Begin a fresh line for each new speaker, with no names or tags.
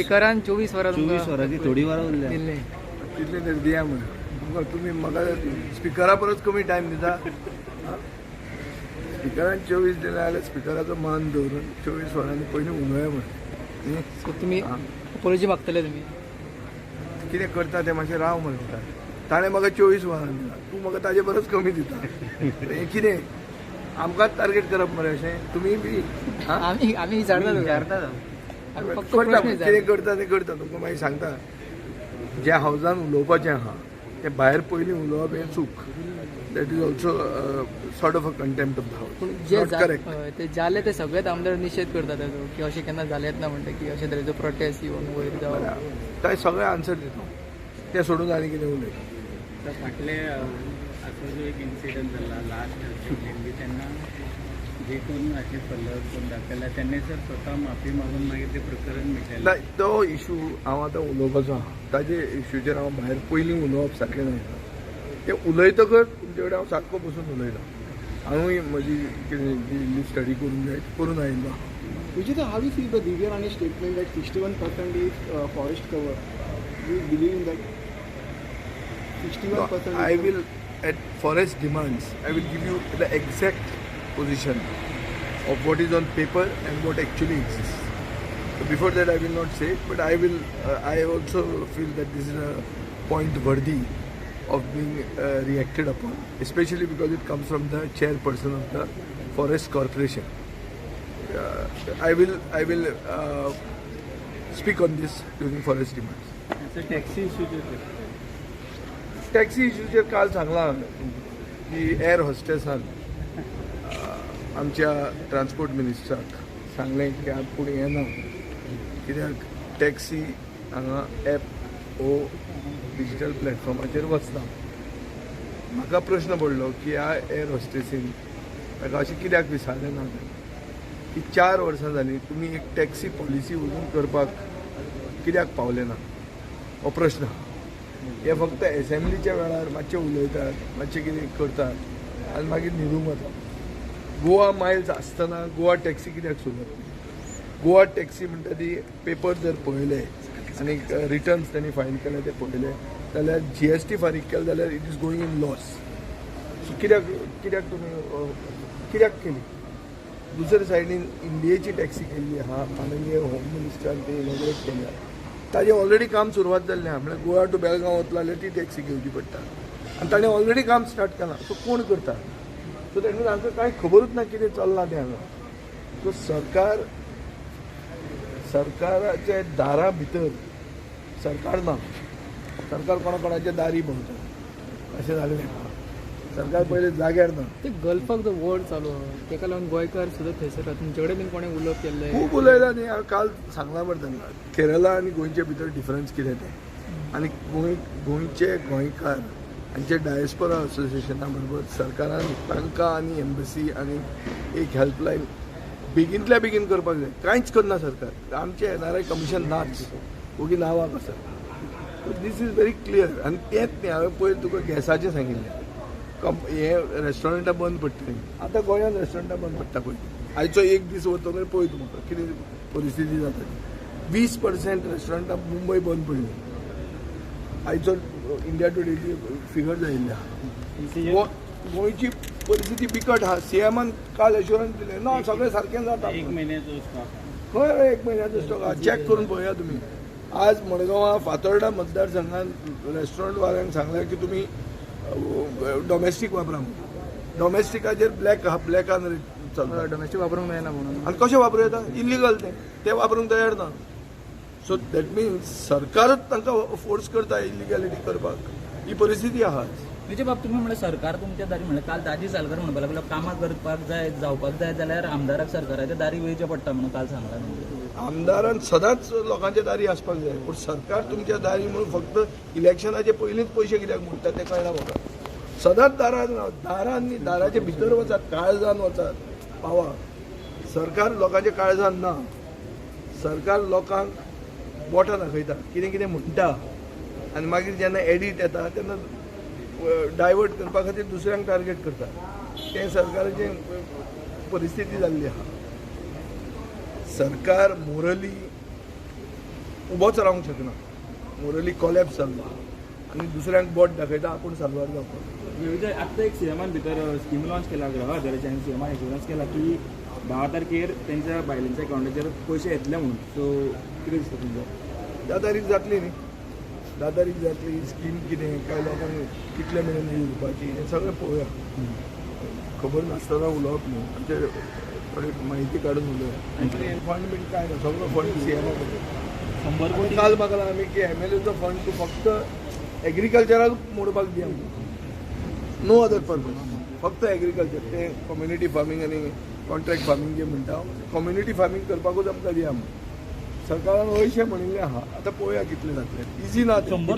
स्पिकरान 24 वरां
24 वरांची थोडी वरां उरल्या
तितले तरी दिया म्हण तुमकां तुमी म्हाका स्पिकरा परस कमी टायम दिता. स्पिकरान 24 दिले जाल्यार स्पिकराचो मान दवरून 24 वरांनी पयलीं उलोवया म्हण.
सो तुमी अपॉलॉजी मागतले तुमी
कितें करता तें मातशें राव म्हणटा. ताणें म्हाका 24 वरां दिला, तूं म्हाका ताजे परस कमी दिता. हें कितें आमकांच टार्गेट करप मरे अशें तुमी बी?
आमी आमी विचारता
करता कितें करता तें करता. तुमकां मागीर सांगता ज्या हावजान उलोवपाचें आहा तें भायर पयलीं उलोवप हें चूक. That is also sort of a contempt of the house.
जे ते जाले ते सगळेच आमदार निशेध करता ताजो की अशें केन्ना जालेंच ना म्हणटा की अशे तरेचो प्रोटेस्ट येवन वयर जावं.
ताणें सगळें आन्सर दिता तें सोडून आनी कितें उलय.
फाटले असो जो एक इन्सिडंट जाला लास्ट असेंब्लीन बी तेन्ना जे कोण अशें फलक कोण दाखयला तेन्ना सर स्वता माफी मागून मागीर तें प्रकरण मिटयलें.
तो इशू हांव आतां उलोवपाचो आहा, ताजे इश्यूचेर हांव भायर पयलीं उलोवप सारकें जायना. तें उलयतकच तुमचे कडेन हांव सारको बसून उलयता. हांवूय म्हजी कितें इल्ली स्टडी करूंक जाय करून आयिल्लो.
Which is how you see the Divya Rani statement that 61% is forest cover? Do you believe in that? 61%.
I will, at forest demands, I will give you the exact position of what is on paper and what actually exists. So before that I will not say, but I will. I also feel that this is a point worthy of being reacted upon, especially because it comes from the chairperson of the Forest Corporation. I will speak on this during forest demands.
So taxi issue.
Taxi इश्यूचेर काल सांगलां की air हॉस्टेसान आमच्या transport मिनिस्टराक सांगलें की आपूण येना कित्याक taxi हांगा एप हो डिजिटल प्लॅटफॉर्माचेर वचना. म्हाका प्रश्न पडलो की ह्या एअर हॉस्टेसीन ताका अशें कित्याक विचारलें ना की 4 वर्सां जालीं तुमी एक टॅक्सी पॉलिसी अजून करपाक कित्याक पावले ना, हो प्रश्न. हे फक्त एसेंब्लीच्या वेळार मातशें उलयतात, मातशें कितें करतात आनी मागीर न्हिदूंक वतात. गोवा मायल्स आसतना गोवा टॅक्सी कित्याक सुरू? गोवा टॅक्सी म्हणटा ती पेपर जर पळयले आनी रिटर्न्स तांणी फायल केले ते पळयले जाल्यार GST फारीक केले जाल्यार it is going in loss. So कित्याक कित्याक तुमी कित्याक केली? दुसरे सायडीन इंडियेची टॅक्सी केल्ली आहा, माननीय होम मिनिस्टरान ते इनॉग्रेट केल्या, ताजें ऑलरेडी काम सुरवात जाल्लें आहा. म्हळ्यार गोवा टू बेळगांव वतलो जाल्यार ती टॅक्सी घेवची पडटा आनी ताणें ऑलरेडी काम स्टार्ट केलां. सो कोण करता? सो that means हांकां कांय खबरूच ना कितें चल्लां तें हांगा. सो सरकार सरकाराच्या दारा भितर सरकार ना, सरकार कोणा कोणाच्या दारी भोंवता अशें जालें. सरकार पयलें जाग्यार ना.
ते गल्फाक जो वॉर चालू आहा तेका लागून गोंयकार सुद्दां थंयसर तुमचे कडेन बीन कोणें उलोवप केल्लें?
खूब उलयला न्ही. हांवें काल सांगलां मरे तांकां केरला आनी गोंयचे भितर डिफरन्स कितें तें, आनी गोंयचे गोंयकार हांचे डायस्पोरा असोसिएशना बरोबर सरकारान तांकां आनी एम्बसी आनी एक हेल्पलायन बेगीनतल्या बेगीन करपाक जाय. कांयच करना सरकार. आमचें NRI commission नाच, ओगी नांवाक आसा. So this is very clear. आनी तेंच न्ही, हांवें पयर तुका गॅसाचें सांगिल्लें, हें रेस्टॉरंटां बंद पडटलीं. आतां गोंयांत रेस्टॉरंटां बंद पडटा पळय. आयचो एक दीस वतकच पळय तूं म्हाका कितें परिस्थिती जाता. 20% रेस्टॉरंटां मुंबय बंद पडलीं. आयचो इंडिया टुडेची फिगर जायिल्ली आहा. गोंयची परिस्थिती बिकट आहा. CMन काल एश्योरन्स दिलें ना सगळें सारकें जाता.
एक म्हयन्याचो स्टॉक
खंय? एक म्हयन्याचो स्टॉक आहा. चॅक करून पळया तुमी. आज मडगांवां फातोर्डा मतदारसंघान रेस्टॉरंट वाल्यांक सांगलें की तुमी डॉमेस्टीक वापरा म्हणून. डॉमेस्टिकाचेर ब्लॅक आहा, ब्लॅकान चलता.
डॉमेस्टीक वापरूंक मेळना म्हणून.
आनी कशें वापरूं येता? इल्लिगल तें, तें वापरूंक तयार ना. सो that means सरकारच तांकां फोर्स करता इल्लिगॅलिटी करपाक. ही परिस्थिती आहा.
विजय बाब, तुमी म्हणलें सरकार तुमच्या दारी, म्हणलें काल दाजी सालकर म्हणपाक लागलो कामां करपाक जाय जावपाक जाय जाल्यार आमदाराक सरकाराच्या दारी वयचें पडटा म्हणून काल सांगलां.
आमदारान सदांच लोकांच्या दारी आसपाक जाय, पूण सरकार तुमच्या दारी म्हणून फक्त इलेक्शनाचे पयलींच पयशे कित्याक म्हणटा तें कळना म्हाका. सदांच दारान दारान न्ही, दाराचे भितर वचात, काळजान वचात, पावा. सरकार लोकांच्या काळजान ना. सरकार लोकांक बोटां दाखयता, कितें कितें म्हणटा आनी मागीर जेन्ना एडीट येता तेन्ना डायवर्ट करपा खातीर दुसऱ्यांक टार्गेट करता. तें सरकाराचें परिस्थिती जाल्ली आहा. सरकार मोरली उबोच रावंक शकना, मोरली कॉलॅप्स जाल्लो आनी दुसऱ्यांक बोट दाखयता आपूण साल्वार जावपाक.
विजय, आत्तां एक सीएमान भितर स्कीम लॉन्च केला ग्रह हजाराची आनी सीएमान एश्योरन्स केला की 10 तारखेर तेंच्या बायलांच्या अकावंटाचेर पयशे येतले म्हणून. सो कितें दिसता तुमकां?
10 तारीख जातली न्ही, 10 तारीख जातली. स्कीम कितें काय लोकांक कितले मेरेन उरपाची हें सगळें पळोवया. खबर नासतना उलोवप न्हू, आमचे थोडी म्हायती काडून उलोवया. फंड बीन काय ना, सगळो फंड सीएमा कडेन.
100 कोटी
काल मागला आमी की एमएलएचो फंड तूं फक्त एग्रीकल्चराक मोडपाक दी आमकां, नो अदर पर्पज, फक्त एग्रीकल्चर. ते कम्युनिटी फार्मींग आनी कॉन्ट्रॅक्ट फार्मींग जे म्हणटा, कम्युनिटी फार्मींग करपाकूच आमकां दिया म्हणून सरकारान हयशें म्हणिल्लें आहा. आतां पळोवया कितलें जातलें. इजी ना तें.
100